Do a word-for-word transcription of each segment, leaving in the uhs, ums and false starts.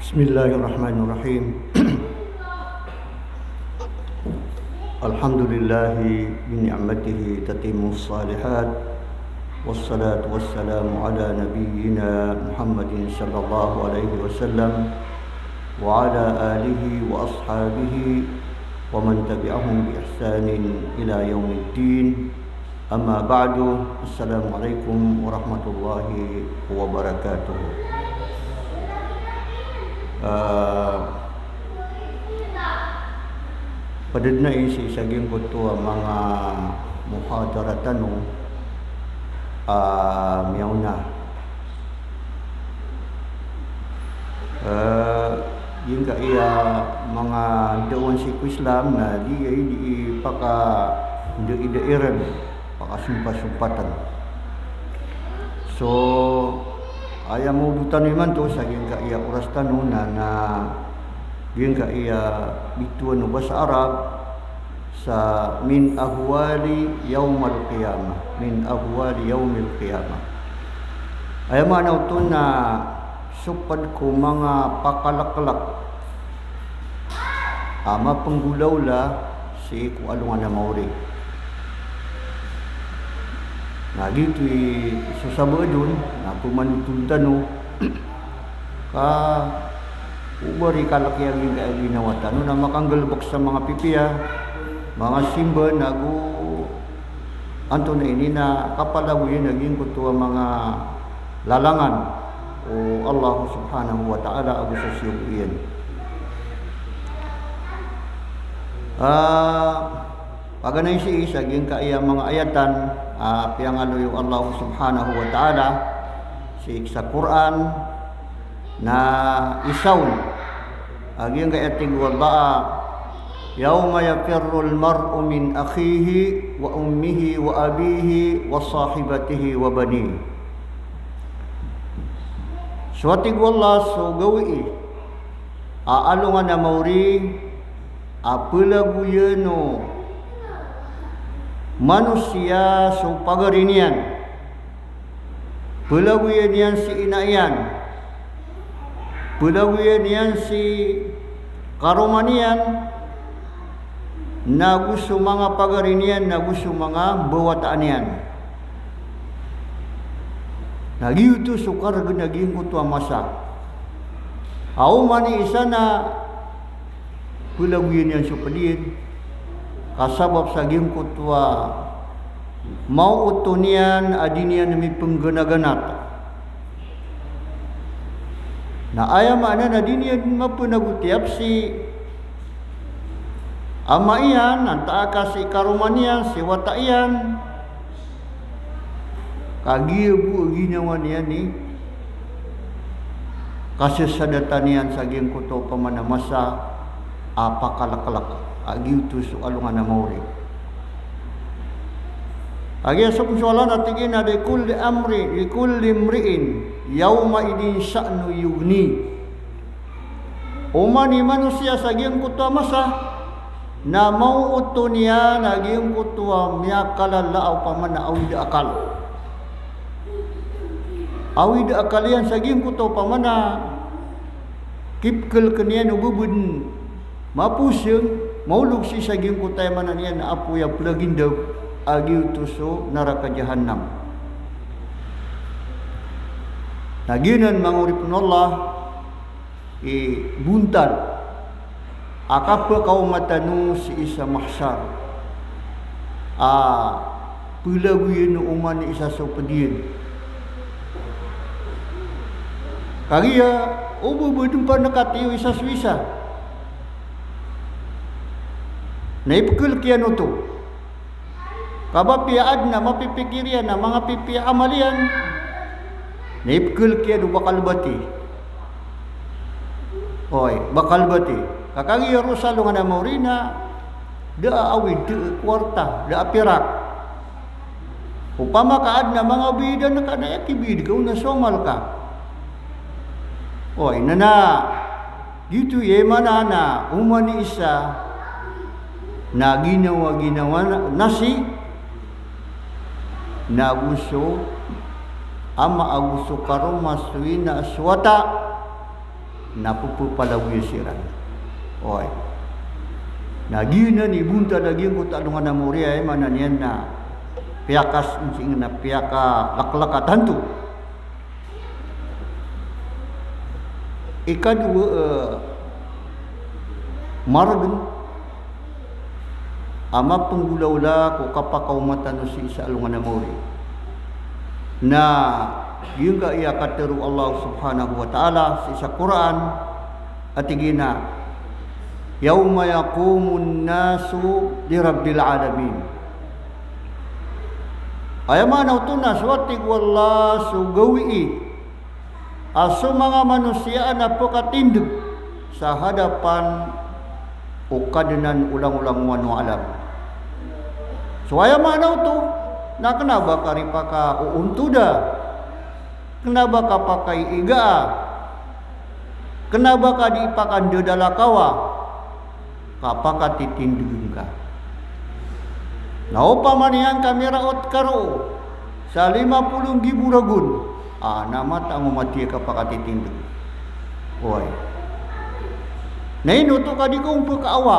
بسم الله الرحمن الرحيم. الحمد لله بنعمته تتم الصالحات، والصلاة والسلام على نبينا محمد صلى الله عليه وسلم وعلى آله وأصحابه ومن تبعهم بإحسان إلى يوم الدين. Amma ba'du, assalamu alaikum warahmatullahi wabarakatuh. Ah, pd na i sii sa giyangkoto a manga muhadara tano a miyaona. Eh, giyangkaya manga dawan sii ko Islam na di, di pakaindaidairn, pakasumpatsumpatn. So, aya mawdu tano imanto sa giyangkaya oras tano na, na giyangkaya bitowan o basa Arab, sa min ahwali yawmil qiyamah, min ahwali yawmil qiyamah. Aya maana oto na so pd ko manga pakalaklak a mapnggolawla sii ko alongan a maori. Na giyoto i so sabaad on na pmanothol tano ka o ba di kalk iyan giyangkaya ginawa tano na makanggalbk sa manga pipiya, manga simba, nago antonaa ini na kapalagoyan a giyangkoto a manga lalangan o Allah subhanahu wa ta'ala ago so siyogo iyan. Ah, paganay sii sa giyangkaya manga ayatan a piyangaloy o Allah subhanahu wa ta'ala sii sa Qur'an, na isa on a giyangkaya tig o Allah a, "Yawma yafirrul mar'u min akhihi wa ummihi wa abihi wa sahibatihi wa banihi." So a tig o Allah, so gawii a alongan a maori a plagoyan o manosiya so pagari niyan. Plagoyan iyan si ina iyan. Plagoyan iyan si karoma niyan, nago so manga pagari niyan, nago so manga mbawataan iyan. Na giyoto so kargn a giyangkoto a masa. Aw mani isa na plagoyan iyan so pd iyan, ka sabap sa giyangkoto a maoto niyan a di niyan mipngganaganat. Na aya maana na di niyan mapnagotiyap si ama iyan, antaa ka si karoma niyan, si wata iyan. Kagiya bo a ginawa niyan i kasasadatan iyan sa giyangkoto opama na masa a pakalaklak a giyoto so alongan a maori. Kagiya so pn so Allah na tig iyan a likulli amri, likulli imri'in yawma idhin sha'nun yughni. Oman i manosiya sa giyangkoto a masa na maoto niyan a giyangkoto a miyakalala a opama na awid a akal. Awid a akal iyan sa giyangkoto a opama na kipklkn iyan o ba bn mapos, maolog sii sa giyangkoto a aya maana niyan a apoy a plagindg a giyoto so naraka jahannam. Na giyanan manga oripn o Allah i bontal a kapakaoma tano sii sa mahsar a plagoyan o oman i isa so pd iyan. Kagiya o ba bn pnakatiyo isa so isa na ipklk iyan oto. Ka ba piya adn a mapipikir iyan a manga pipiya amal iyan, na ipklk iyan o ba kalbati. Oy, ba kalbati. Ka kagiya roo sa alongan a maori na da a awid, da a kwarta, da a pirak. Opama ka adn a manga biyidan ka na aya kibiyidan ka on na so amal ka. Oy, na na Giyoto i aya maana na oman i isa na ginawaginawa na, na si, na ago so ama, ago so karoma, so ina, so wata, Na pepepalagoya siran. Oway. Na giyanan i bontal a giyangkoto a alongan a maori, aya maana niyan na piyakas-, na piyakalaklak a tanto. Ikadowa, eh, maregen a mapenggolawla ko kapakaoma tano sii sa alongan a maori. Na giyangkaya katharo o Allah Subhanahu wa Ta'ala sii sa Qur'an, a tig iyan a, "Yawma yaqumun nasu li rabbil alamin." Aya maana oto na so, a tig o Allah, so gawii a so manga manosiya na pekatindeg sa hadapan o Kadnan o langolangowan o alam. So aya maana oto na kena ba ka di pakaoontoda, kena ba ka pakaiigaa, kena ba ka di pakandadalakawa, ka pakatitindegen ka. Na opama niyan ka miraot ka roo sa lima polo nggibo ragon, a, na mataan o matiya ka pakatitindeg. Oway. Na ino oto ka di ka ompekaawa,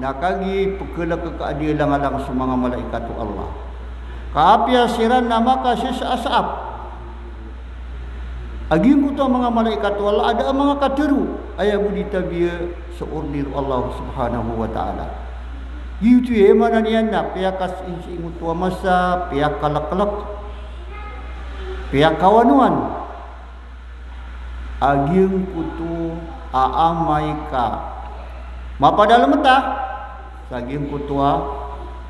na kagiya pekelek ka a di alangalang so manga malaikat o Allah. Ka apiya siran na makasisasaap a giyangkoto a manga malaikat o Allah a da a manga katharo, aya bo di tabiya so order o Allah Subhanahu wa Ta'ala. Giyoto i aya maana niyan na piyakasinsingoto a masa, piyakalaklak, piyakawanowan a giyangkoto a amay ka mapadalem ta sa giyangkoto a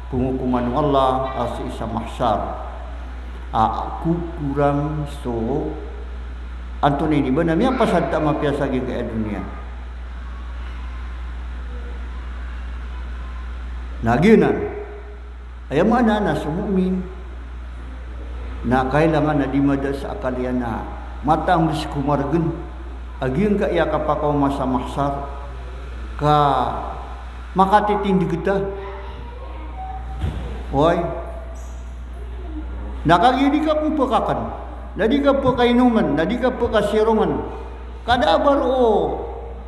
pengokoman o Allah a sii sa mahsar. A, kokorang so, antonaa ini, ba na miyapasad ta a mapiya sa giyangkaya doniya. Na giyanan. Aya maana na so mu'min na kailangan a di mada sa akal iyan a matambes ko maregen a giyangkaya kapakaoma sa mahsar ka makatitindeg ta. Oway. Na kagiya di ka pepekaken, na di ka pekainomen, na di ka pekasirongen, ka da a ba roo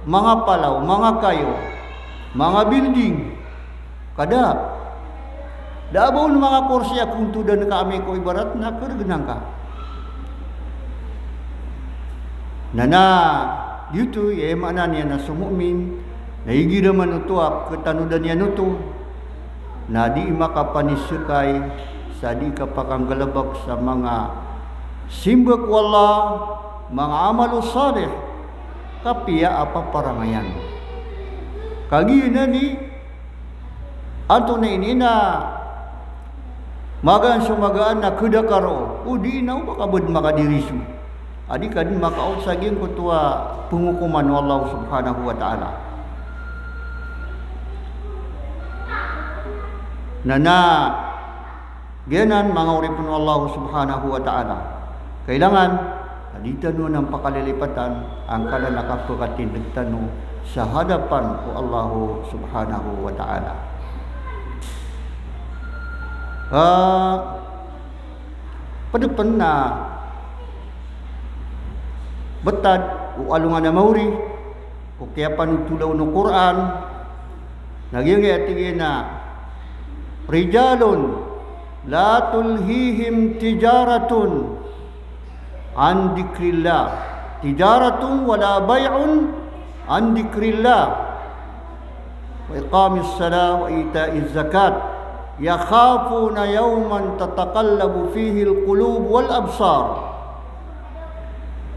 manga palaw, manga kayo, manga building, ka da. Da a ba on manga korsi a kontodan ka amay ko ibarat na keregenan ka. Na, na, giyoto i aya maana niyan na so mu'min na igira man oto a ketanodan iyan oto, na di makapanisekay sa di kapakanggalebek sa manga simba ko Allah, manga amal o salih, kapiya a paparangayan. Kagiya na ni Antonaa ini na magaan so magaan na keda ka roo, o di na o ba ka bo den makadiriso a di ka den makaot sa giyangkoto a pengokoman o Allah Subhanahu wa Ta'ala. Na, na Giyanan manga oripen o Allah Subhanahu wa Ta'ala. Kailangan a di tano anan pakalilipatan angkanan a kapekatindeg tano sa hadapan o Allah Subhanahu wa Ta'ala. Ah, ped pen na betad o alongan a maori ko kiyapanothola on o Qur'an, na giyangkaya tig iyan a, "Rijalun la tulhihim tijaratun an dhikrillah, tijaratun wala bay'un an dhikrillah, wa iqamis salah wa ita'iz zakat, yakhafuna yawman tataqallabu fihil qulub wal absar."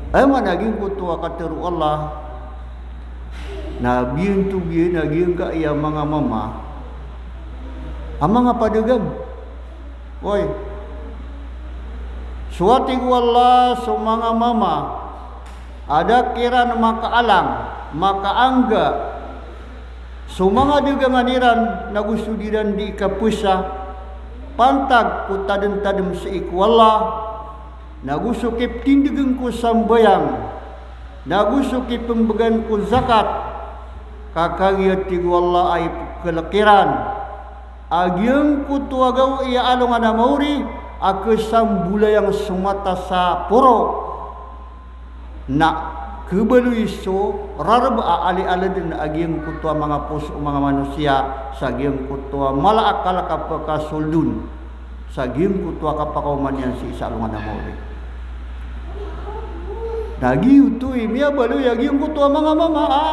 Aya maana giyangkoto a katharo o Allah, na biyantog iyan a giyangkaya manga mama a manga padagang. Oy. So a tig o Allah, so manga mama a da kiran makaalang, makaangga so manga dagangan iran, nago so di iran di kapesa pantag ko tademtadem sii ko Allah, nago so kipetindegen ko sambayang, nago so kipembegan ko zakat, ka kagiya tig o Allah a ipekelek iran a giyangkoto a gawii a alongan a maori a kesambolayang so mata sa poro. Na Khabaloy so rarb a alialad a giyangkoto a manga poso o manga manosiya sa giyangkoto a mala a akal a kapakasoldon sa giyangkoto a kapakaoma niyan sii sa alongan a maori. Na giyoto i miyabaloy a giyangkoto a manga mama a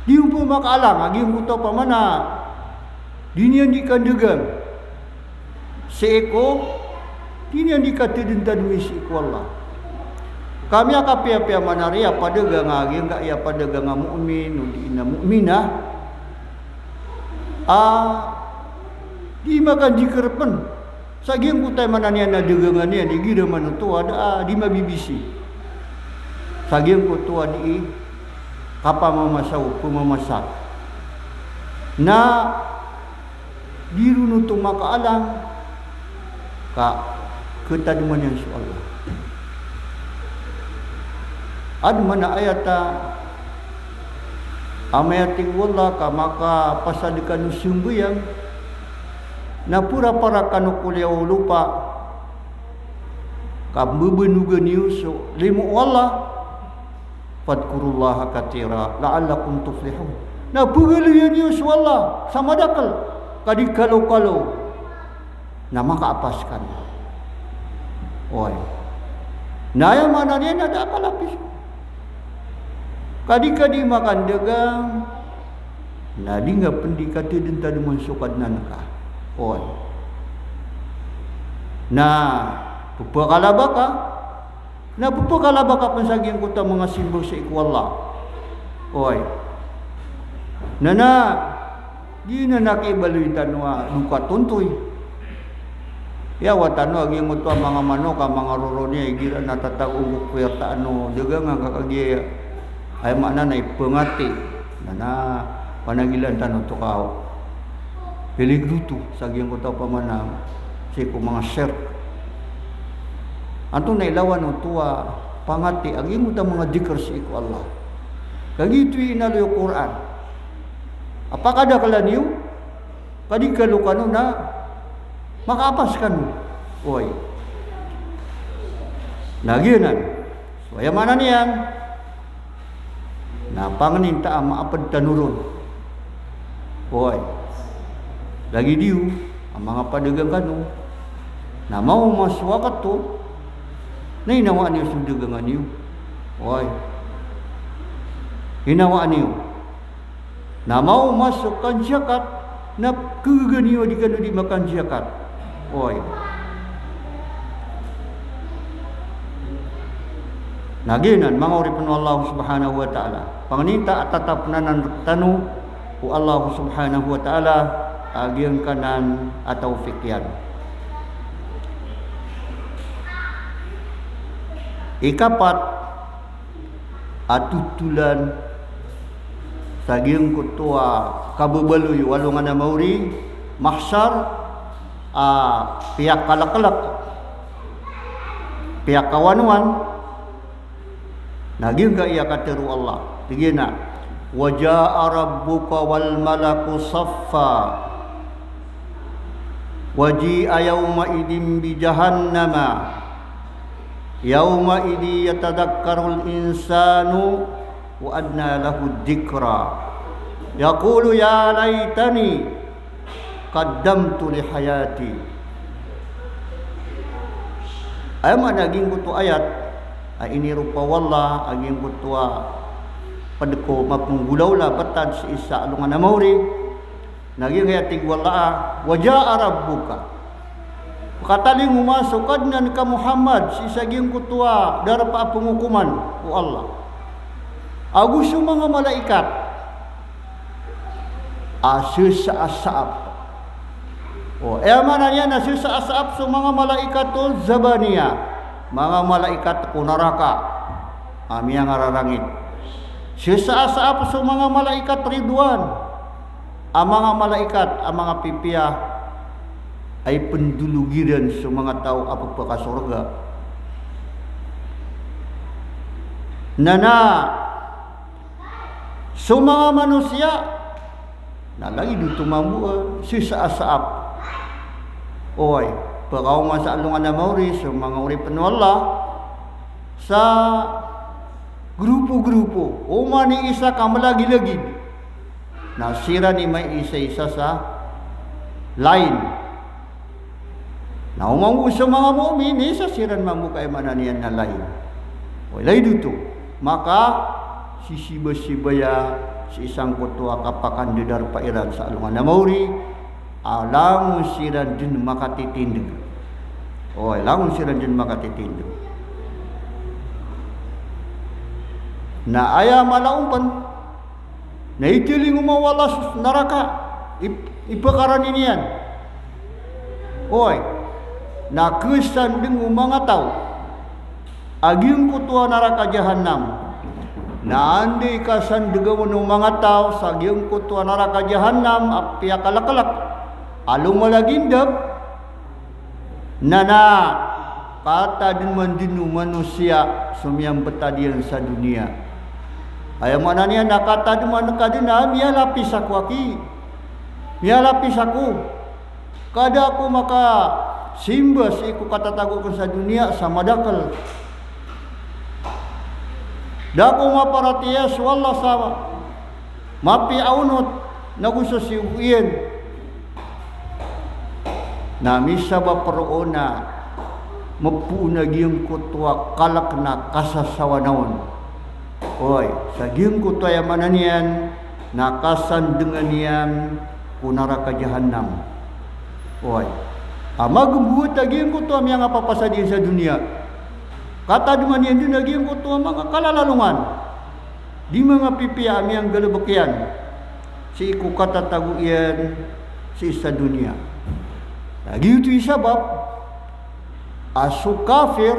di on pmakaalang a giyangkoto a pamana di niyan di kandagang sii ko, di niyan di katadntadmi sii ko Allah. Ka miyakapiyapiya man ari a padagang a giyangkai a padagang a mu'min odi na mu'minah a di makandikr pn sa giyangkoto a maana niyan na dagangan iyan igira man oto a da a di mabibisi sa giyangkoto a di kapamamasa o pmamasa. Na di ron oto makaalang ka katadman iyan so Allah. Adn man a ayat a amay a tig o Allah ka makapasad kano sambayang na pura para kano koliyaw o lopa ka mbabanogan iyo so limo o Allah. Fadhkurullaha kathira la'allakum tuflihun. Na pagaloyan iyo so Allah sa madakl ka di kalokalo na makaapas kano. Oy. Na aya maana niyan na da a kalapis ka di ka di makandagang na di nga pn di katadntadman so Kadnan ka. Oy. Na pphakalabaw ka Na pphakalabaw ka pn sa giyangkoto a manga simba sii ko Allah. Oy. Na na, giyanan a kibaloy tano a dokatontoy. Aya wata tano a giyangkoto a manga manok a manga roro niyan igira na tatagong ko kwarta ano dagangan ka kagiya aya maana na ipangati. Na na panagilan tano oto ka o. Peligro oto sa giyangkoto a pamana sii ko manga shirk. Antonaa i lawan oto a pangati a giyangkoto a manga dikr sii ko Allah. Kagiya oto i inaloy o Qur'an a pakadaklan iyo ka di kalo kano na makaapas kano. Oy. Na giyanan. So aya maana niyan na pangninta a maapd tano ron. Oy. Lagid iyo a manga padagang kano na maoma so wakto na inawaan iyo so dagangan iyo. Oy. Inawaan iyo. Na maoma so kanzakat na kagaga niyo a di kano di makanzakat. Oy. Na giyanan, manga oripn o Allah subhanahu wa ta'ala. Pangninta a tatapn anan rktano o Allah subhanahu wa ta'ala a giyangkanan a tawfiq iyan. Ikapat a totolan sa giyangkoto a kababaloy o alongan a maori, mahshar, a piyakalaklk, piyakawanowan, na giyangkaya katharo o Allah. Tig iyan a, "Wa ja'a rabbuka wal malaku saffa. Wa ji'a yawma idhin bi jahannama. Yawma idhin yatadhakkarul insanu wa anna lahud dhikra. Yaqulu ya laytani qaddamtu li hayati." Aya maana a giyangkoto a ayat a iniropa o Allah a giyangkoto a pd ko mapnggolawla btad sii sa alongan a maori. Na giyangkaya tig o Allah a, "Wa ja'a rabbuka." Pkatalingoma so Kadnan ka Muhammad sii sa giyangkoto a darpa a pngokoman o Allah. Ago so manga malaikat a sasaasaap. O, aya maana niyan na sasaasaap so manga malaikat o zabaniya, manga malaikat ko naraka a miyangararangit. Sasaasaap so manga malaikat Ridwan, a manga malaikat a manga pipiya a ipndolog iran so manga taw a pphakasorga. Na na so manga manosiya na lagid oto mambo a sasaasaap. Oy, pkaoma sa alongan a maori so manga oripn o Allah sa Grupo-grupo. Oman i isa ka malagilagid, na siran i maiisa-isa sa lain. Na o mambo so manga mu'min, isa siran mambo ka aya maana niyan na lain. O, lain oto. Maka sisiba-sibaya sii sangkoto a kapakandadarpa iran sa alongan a maori, a langon siran dn makatitindg. O, langon siran dn makatitindg. Na aya mala on pn, na itilingoma o Allah so naraka, ip-, ipakarani niyan. Oy, na khasandng o manga taw a giyangkoto a naraka jahannam. Na anda i kasandngan o manga taw sa giyangkoto a naraka jahannam a piyakalaklak a lomalagindap, na na katadman dn o manosiya so miyambtad iyan sa doniya. Aya maana niyan na katadman ka dn a miyalapis ako aki. Miyalapis ako. Ka da ako makasimba sii ko katatago akn sa doniya sa madakl. Da ako maparatiyaya so Allah sa mapiya a onot nago so siyogo iyan. Na misabap roo na mpoon a giyangkoto a kalk na kasasawa na on. Oy, sa giyangkoto aya maana niyan na kasandngan iyan ko naraka jahannam. Oy. A magmbowat a giyangkoto a miyangapapasad iyan sa doniya. Katadman iyan dn a giyangkoto a manga kalalalongan. Di manga pipiya a miyanggalbk iyan sii ko katatago iyan sii sa doniya. Na giyoto i sabap a so kafir,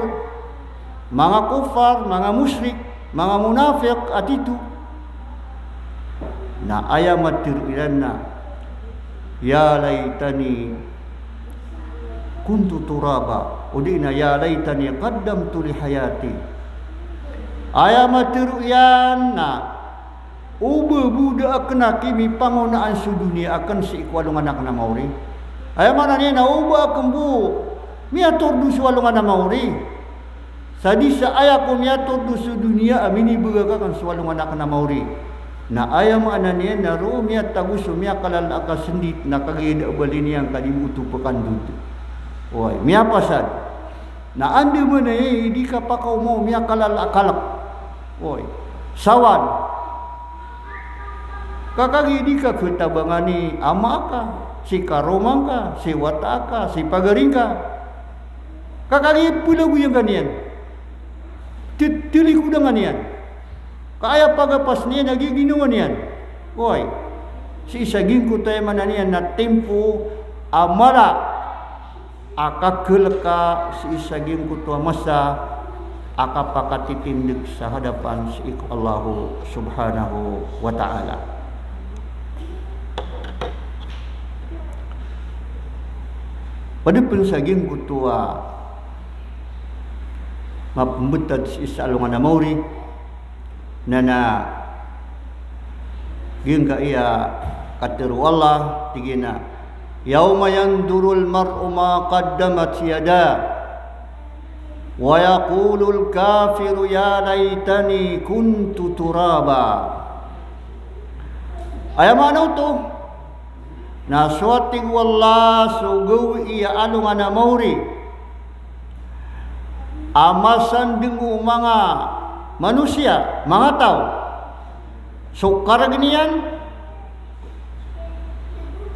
manga kuffar, manga mushrik, manga munafiq a tito, na aya matharo iran na, "Ya laitani kuntu turaba," odi na, "Ya laitani qaddamtu li hayati." Aya matharo iyan na, "Oba bo da akn aki mipangonaan so doniya akn sii ko alongan akn a maori." Aya maana niyan na oba akn bo miyatordo so alongan a maori. Sa di sa aya ko miyatordo so doniya a minibgak akn so alongan akn a maori. Na aya maana niyan na roo miyatago so miyakalala a kasndit na kagiya da a bali niyan ka di bo oto pkandod. Oy, miyapasad. Na anda man aya i di kapakaoma o miyakalala a kalk. Oy, sawan. Ka kagiya di ka khatabangan i ama ka, si karoma ngka, si wata ka, si pagari ngka. Ka kagiya plagoyan ka niyan. Tit-, tilikodan ka niyan. Ka aya pagapas niyan a giginawa niyan. Oy, sii sa giyangkoto aya maana niyan na timpo a mala a kakhal ka sii sa giyangkoto a masa a kapakatitindg sa hadapan sii ko Allah subhanahu wa ta'ala. Pd pn sa giyangkoto a mapmbtad sii sa alongan a maori, na na giyangkaya katharo o Allah, tig iyan a, "Yawma yanzurul mar'u ma qaddamat yadah, wa yaqulul kafiru ya laitani kuntu turaba." Aya maana oto na so, tig o Allah, so gawii a alongan a maori a masandng o manga manosiya, manga taw, so kargn iyan,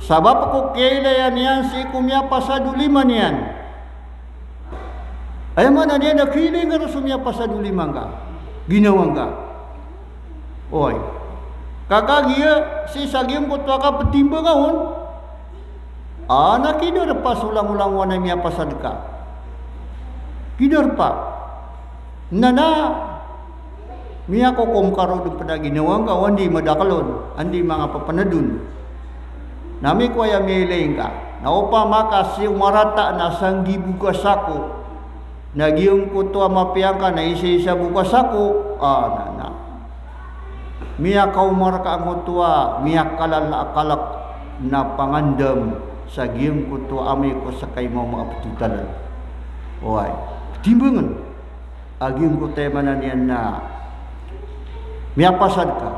sabap ko kiyailaya niyan sii ko miyapasad o lima niyan. Aya maana niyan na kiyailay ngka roo so miyapasad o lima ngka, ginawa ngka. Oy. Ka kagiya sii sa giyangkoto a kaptimbanga on, a na kidarpa so langolangon a miyapasad ka. Kidarpa. Na na miyakokom ka roo dn pn a ginawa ngka, o anda i madakl on, anda i manga ppnad on. Na mikowa aya miyailay ngka. Na opama ka sii o marata na sanggi bo ka sako, na giyangkoto a mapiya ngka na isaisa bo ka sako, a na na miyakaoma rka angkoto a miyakalala a kalk na pangandam sa giyangkoto a amay ko ska i mawma a ptotalan. Oway. Timbangn a giyangkoto aya maana niyan na miyapasad ka.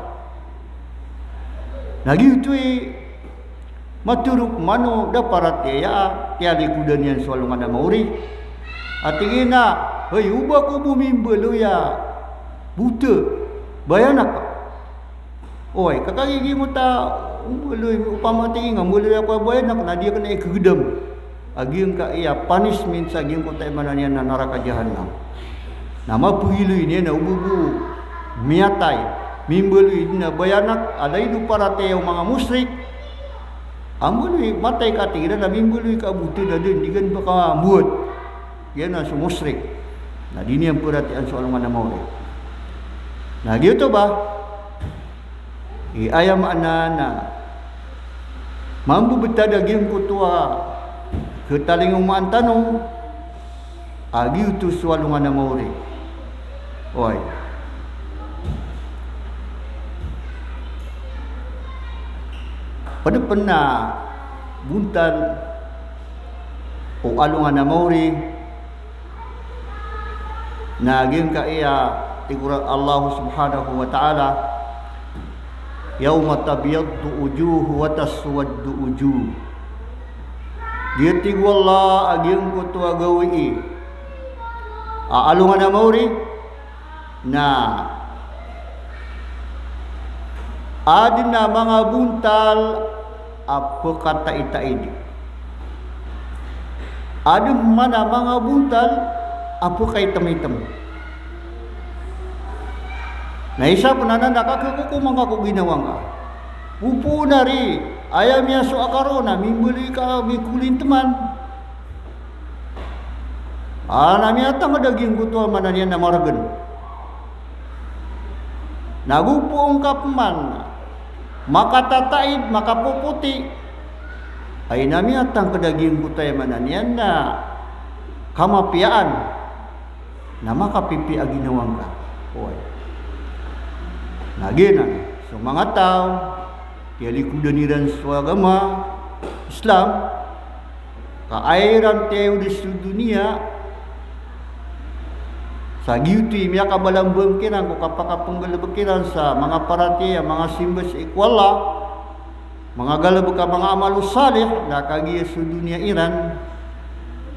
Na giyoto i matharo pman o da paratiyaya a tiyalikodan iyan so alongan a maori. A tig iyan a, "Hay, oba ko bo mimbaloy a bota, bayanak ka." Oway, ka kagiya giyangkoto a mbaloy, opama tig iyan a mbaloy ako a bayanak, na di akn ikagdam a giyangkaya punishment sa giyangkoto a aya maana niyan na naraka jahannam. Na mapegiloy niyan a oba bo miyatay, mimbaloy dn a bayanak, a lagid o paratiyaya o manga mushrik. A mbaloy, matay ka tig iran a mimbaloy ka a bota, da dn, di gn ba ka mbowat. Giyanan so mushrik. Na di niyan paratiyayaan so alongan a maori. Na giyoto ba i aya maana na mambebetad a giyangkoto a ketalingomaan tano a giyoto so alongan a maori. Oway. Pd pn a bontal o alongan a maori, na giyangkaya tig o Allah subhanahu wa ta'ala, "Yawma tabyaddu wujuh wa taswaddu wujuh." Giya tig o Allah a giyangkoto a gawii a alongan a maori, na adn a manga bontal a pkataitaid. Adn man a manga bontal a pkaitemmitem. Na isa pn anan na kakhakokoman ka ko ginawa ngka. Opama na aya miyasowa ka roo na mimbaloy ka mikolinteman. A na miyatangkd a giyangkoto a maana niyan na margn. Na go pn ka pman makatataid, makapopoti, ay na miyatangkd a giyangkoto a aya maana niyan na kamapiyaan. Na makapipiya a ginawa ngka. Oway. Na giyanan so manga taw, tiyalikodan iran so agama Islam, ka aya iran tiyayod so doniya, sa giyoto i miyakabalambang kiran ko kapakapnggalbk iran sa manga paratiyaya, manga simba sii ko Allah, manga galbk a manga amal o salih, na kagiya so doniya iran,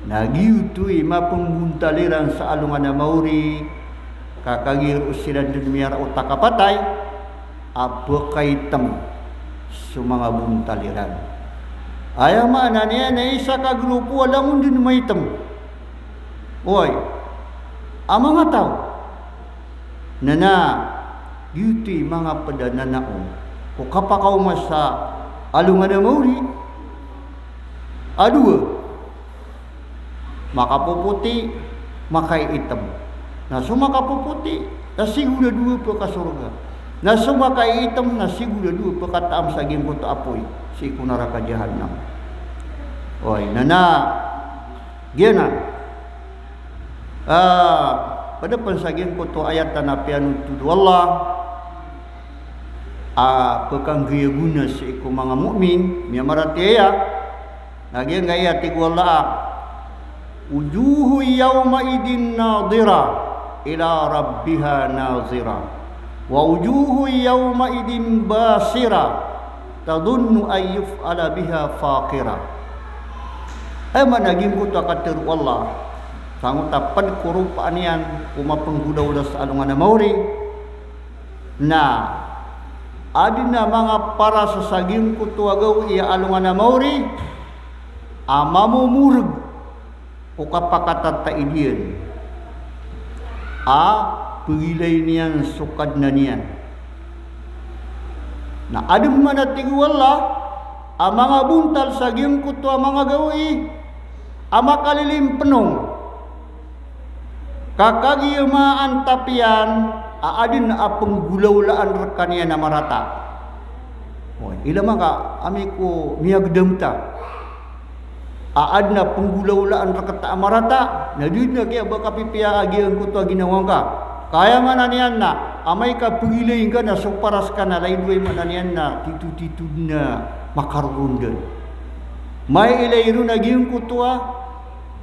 na giyoto i mapmbontal iran sa alongan a maori, ka kagiya roo siran dn miyaraot a kapatay, a pkaitem so manga bontal iran. Aya maana niyan na isa ka grupo a langon dn maitem. Oway, a manga taw. Na na giyoto i manga pd a nanaw ko kapakaoma sa alongan a maori a dowa. Makapopoti, makaiitem. Na so makapopoti na sigurado a pkasorga. Na so makaiitem na sigurado a pkataam sa giyangkoto a apoy sii ko naraka jahannam. Oway, na na giyanan. Ah, pd pn sa giyangkoto a ayat a piyanotol o Allah a pkhanggay a gona sii ko manga mu'min, miyamaratiyaya. Na giyangkaya tig o Allah a, "Wujuhun yawma'idhin nadhirah ila rabbiha nadhirah. Wa wujuhun yawma'idhin basirah. Tadhunnu an yuf'ala biha faqirah." Aya maana giyangkoto a katharo o Allah, sangkoto a pd ko ropaan iyan ko mapnggolawla sa alongan a maori, na adn a manga paras sa giyangkoto a gawii a alongan a maori a mamomorg ko kapakatataid iyan a pgilayn iyan so Kadnan iyan. Na adn man a tig o Allah a manga bontal sa giyangkoto a manga gawii a makalilimpenong, ka kagiya maantap iyan a adn a pnggolawlaan rkaniyan a marata. Oway, ilay man ka amay ko miyagdam ta a adn a pnggolawlaan rkta a marata, na di dn a kiyabakapipiya a giyangkoto a ginawa ngka. Ka aya maana niyan na amay ka pgilay ngka na so paras ka na lagid o aya maana niyan na titotito dn a makaroron dn. Maya ilay ron a giyangkoto a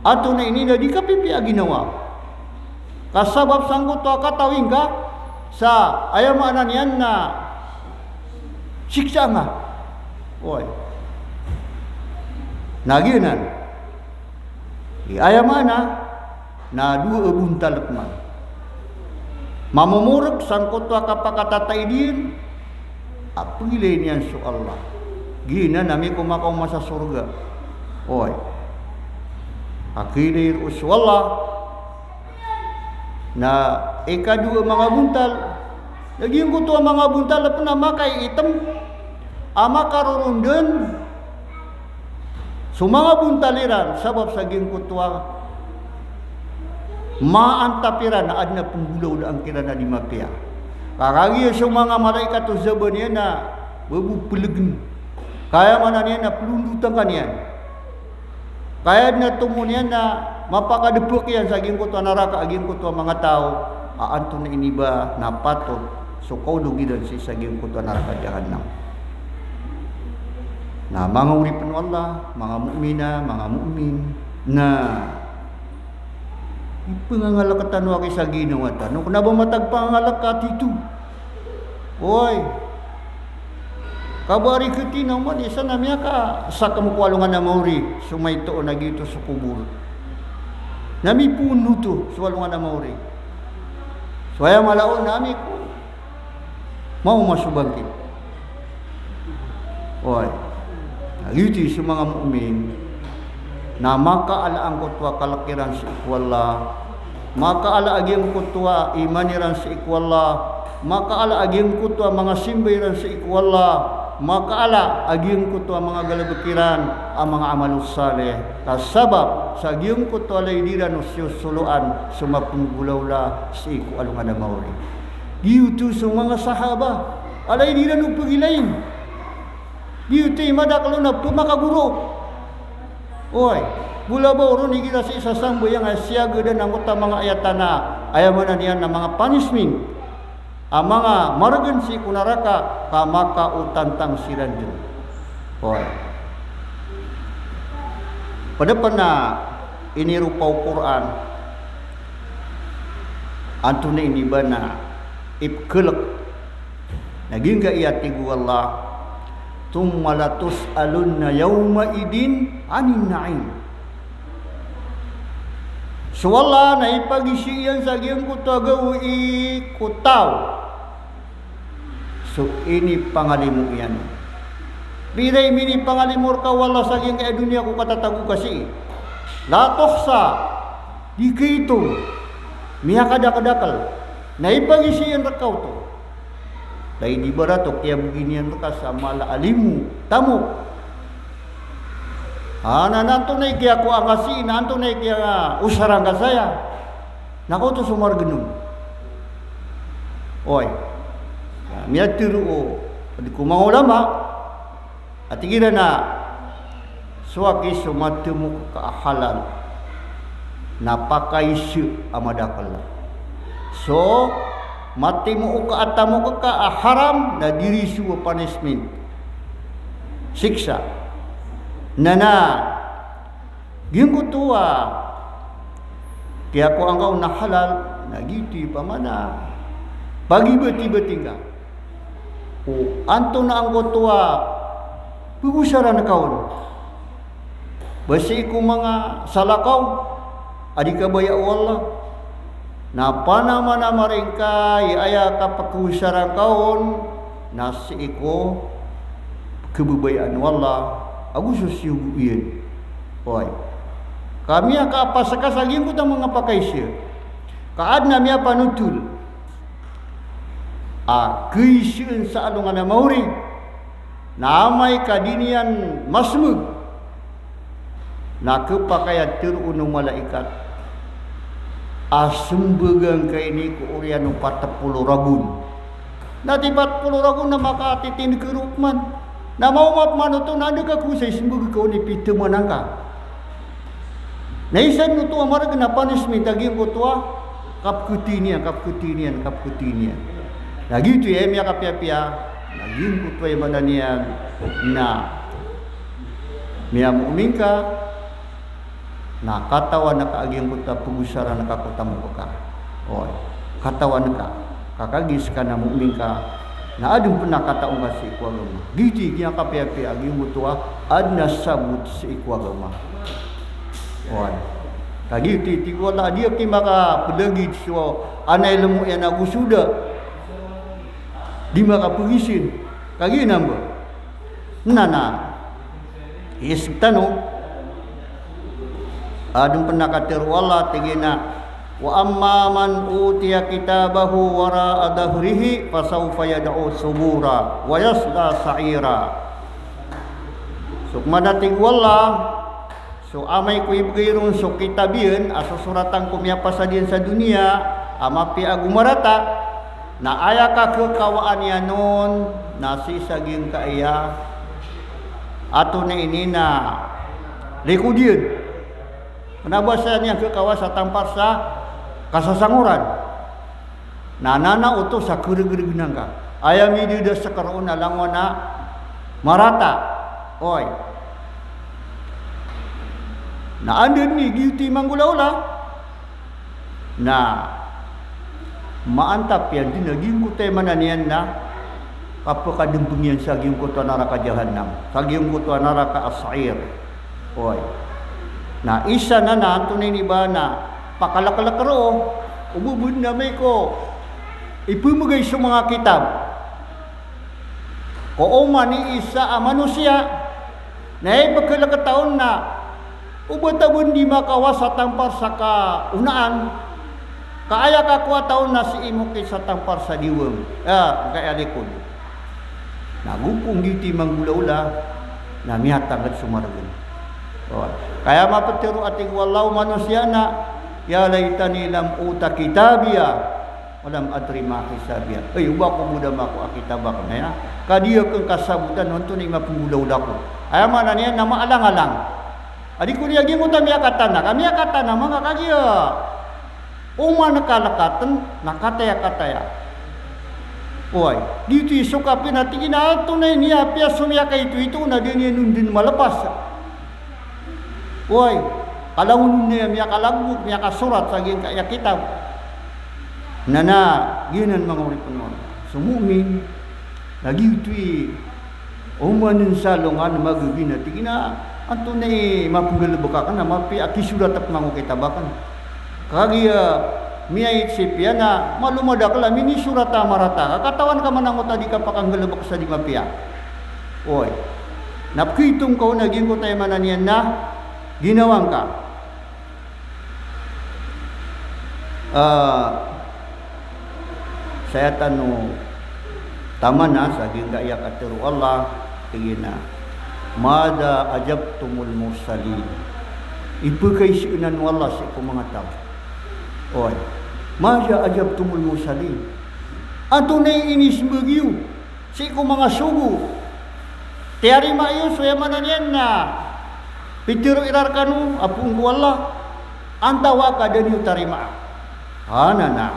antonaa ini na di kapipiya a ginawa. Ka sabap sangkoto a katawi ngka, Sa aya maana niyan na siksa nga. Oway. Na giyanan. Aya maana na dowa a bontal pman. Mamomorok sangkoto a kapakatataid iyan a pagilay niyan so Allah. Giyanan a mikomakawma sa sorga. Oway. A kailay roo so Allah. Na ikadowa a manga bontal, na giyangkoto a manga bontal pn a makaiitem a makarorondan so manga bontal iran sabap sa giyangkoto a maantap iran a adn a pnggolawlaan kiran a di mapiya. Ka kagiya so manga malaikat o zaban iyan na babopelegen. Ka aya maana niyan na pelondotan ka niyan. Ka aya dn a tomo niyan na mapakadepek iyan sa giyangkoto a naraka a giyangkoto a manga taw a antonaa ini ba na patot so kaolog iran sii sa giyangkoto a naraka jahannam. Na manga oripn o Allah, manga mu'mina, manga mu'min, na ipangangalek tano aki sa ginawa tano, kna ba matag pangangalek ka tito. Oway. Ka ba ari khatinaw man isa na miyakasakem ko alongan a maori so maito na giyoto so kobor. Na mipoon oto so alongan a maori. So aya mala on na ami ko maoma so bangkit. Oway. Na giyoto so manga mu'min na makaala angkoto a kalek iran sii ko Allah, makaala a giyangkoto a iman iran sii ko Allah, makaala a giyangkoto a manga simba iran sii ko Allah, makaala a giyangkoto a manga galbk iran a manga amal o salih. Ka sabap sa giyangkoto a lay diran o siyosoloan so mapnggolawla sii ko alongan a maori. Giyoto so manga sahaba a lay diran o pagilayin. Giyoto i madakl on a pmakagoro. Oway, bola ba oron igira sii sa sambayang a siyagadan angkoto a manga ayat a na, aya maana niyan na manga punishment a manga margn sii ko naraka ka makaotantang siran dn. Oway. Pd pn a iniropa o Qur'an, antonaa ini ba na ipkhalk. Na giyangkai a tig o Allah, "Thumma latus'alunna yawma'idhin 'anin na'im." So Allah na ipagizaan iyan sa giyangkoto a gawii ko taw so inipangalimo iyan. Pira i minipangalimo rka o Allah sa giyangkai a doniya ko katatago ka sii. La tuhsa, di kaitong, miyakadakdakl. Na ipagizaan rka oto. Lagid ibarat o kiyabgi niyan rka sa mala a limo, tamok. A, na, na antonaa i kiyakowa ngka sii, na antonaa i kiyaosara ngka saya. Na kaoto so margn on. Oway. Na miyatharo o, di ko manga ulama, a tig iran a so aki so matemok ka a halal na pakaiza a madakl. So matemok ka a tamok ka a haram na diriso a punishment, siksa. Na na giyangkoto a kiyakowa ngka on na halal, na giyoto i pamana pagibatibating ka o antonaa angkoto a pgosaran ka on. Ba sii ko manga salakaw a di kabaya o Allah, na panamanamar ingka i aya kapgosaran ka on na sii ko khababayaan o Allah ago so siyogo iyan. Oway. Ka miyakaapas ka sa giyangkoto a manga pakaiza ka adn a miyapanotol a khaizaan sa alongan a maori, na amay ka di niyan masmbag, na khapakay a tharoon o malaikat a smbag angka ini ko oriyan o pat polo ragon. Na di pat polo ragon na makatitindg roo pman. Na maoma pman oto na anda ka ko sa ismbag ka on i pitaman angka. Na isa dn oto a margn a punishment a giyangkoto a kapkhatay niyan, kapkhatay niyan, kapkhatay niyan. Na giyoto i aya miyakapiyapiya, na giyangkoto a aya maana niyan na miyamu'min ka, na katawan ka a giyangkoto a pgosaran ka ko tamok ka. Oway, katawan ka. Ka kagiya ska na mu'min ka, na adn pn a kataong ka sii ko agama. Giyoto i giyangkapiyapiya a giyangkoto a adn a sabot sii ko agama. Oway. Ka giyoto i tig o Allah a di aki makaplagid so ana ilmo iyan ago so da. Di makapagizin. Ka giyanan ba. Na na. Isk tano. Adn pn a katharo o Allah, tig iyan a, "Wa amma man utiya kitabahu wara'a dhahrihi fasawfa yad'u thubura wa yasla sa'ira." So pman a tig o Allah, so amay ko ibgay ron so kitab iyan a sosoratan ko miyapasad iyan sa doniya a mapiya ago marata, na aya kakekawaan iyan on na sii sa giyangkaya ato na ini na likod iyan. Kna ba sa niyan kekawa sa tampar sa kasasangoran. Na nana oto sa keregreg nangka. Aya midada sa karo na langon a marata. Oy. Na anda ni giyoto i manggolaola. Na maantap iyan dn a giyangkoto i maana niyan na kapakadmbng iyan sa giyangkoto a naraka jahannam, sa giyangkoto a naraka as-sa'ir. Oy. Na isa na na antonaa ini ba na pakaleklek roo, o ba bn amay ko ipmbgay so manga kitab ko oman i isa a manosiya, na aya i pkhalk ta on na o ba ta bn di makawa sa tampar sa kaonaan, ka aya kakowa ta on na sii mokit sa tampar sa diwang, a, kaya likod. Na gopong giyoto i manggolaola, na miyatangkd so margn. O, kaya maptharo a tig o Allah o manosiya na, "Ya laytani lam uta kitabiya, wa lam adri ma hisabiya." Ay, o ba ko bo da makakowa a kitab akn aya, ka di akn kasabotan o antonaa i mapnggolaola ko. Aya maana niyan na maalangalang. A di ko di a giyangkoto a miyakatana, ka miyakatana manga kagiya oman kalkatn na kataya-kataya. Oway, giyoto i so kapiya na tig iyan a antonaa i niyan apiya so miyakaito-ito na da niyan on dn malpas. Oway, kalangon on na miyakalagbok, miyakasorat sa giyangkaya kitab. Na na, giyanan manga oripn o Allah. So mu'min, na giyoto i oman sa alongan a magabi na tig iyan a antonaa i mapnggalbk akn a mapiya a kisorat akn manga kitab akn. Kagiya miyaitsip iyan a malo madakl a minisorat a marata. Ka katawan ka man angkoto a di kapakanggalbk sa di mapiya. Oy. Na pkhaitong ka on a giyangkoto a aya maana niyan na ginawa ngka. A, saya tano tamana sa giyangkaya katharo o Allah, tig iyan a, "Madha ajabtumul mursalin?" Ipkhaisaan o Allah sii ko manga taw. Oy. "Madha ajabtumul mursalin?" Antonaa i inismbag iyo sii ko manga sogo. Tiyarima iyo so aya maana niyan na pitharo iran rkano a poon ko Allah, antawaa ka da niyo tarimaa? Ana na.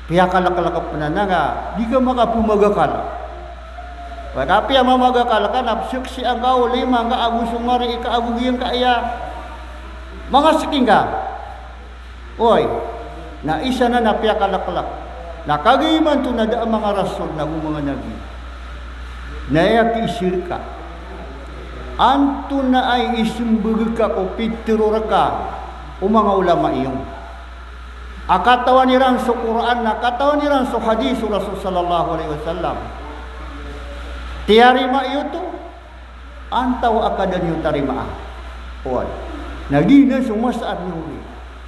Piyakaleklek pn anan ka di ka makapmagakal. Ka apiya mamagakal ka na pzaksian ka o lima ngka ago so mari ika ago giyangkaya manga siki ngka. Oy, na isa na na piyakaleklek. Na kagiya imanto na da a manga rasul nago manga nabi. Na aya kiisir ka. Antonaa i ismbag ka ko pitharo rka o manga ulama iyo a katawan iran so Qur'an, na katawan iran so hadith o Rasul sallallahu alaihi wasallam. Tiyarima iyo oto, antawaa ka da niyo tarimaa? Oway. Na giyanan so masaan iyo ri.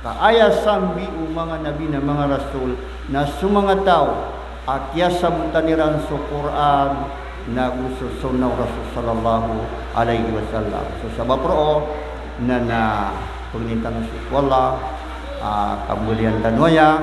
Ka aya sambi o manga nabi na manga rasul na so manga taw a kiyasabotan iran so Qur'an nago so sunnah o Rasul sallallahu alaihi wasallam. So sabap roo na na pagnin tano sii ko Allah a kambalian tano aya.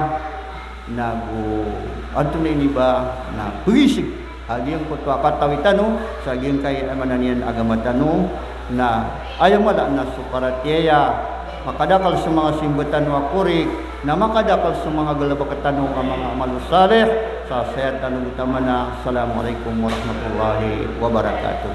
Nago antonaa ini ba na pgisig a giyangkoto a katawi tano sa giyangkai a maana niyan agama tano, na aya mala na so paratiyaya, makadakl so manga simba tano a korik, na makadakl so manga galbk tano a manga amal salih. Sa saya tano tamana. Assalamu alaikum warahmatullahi wabarakatuh.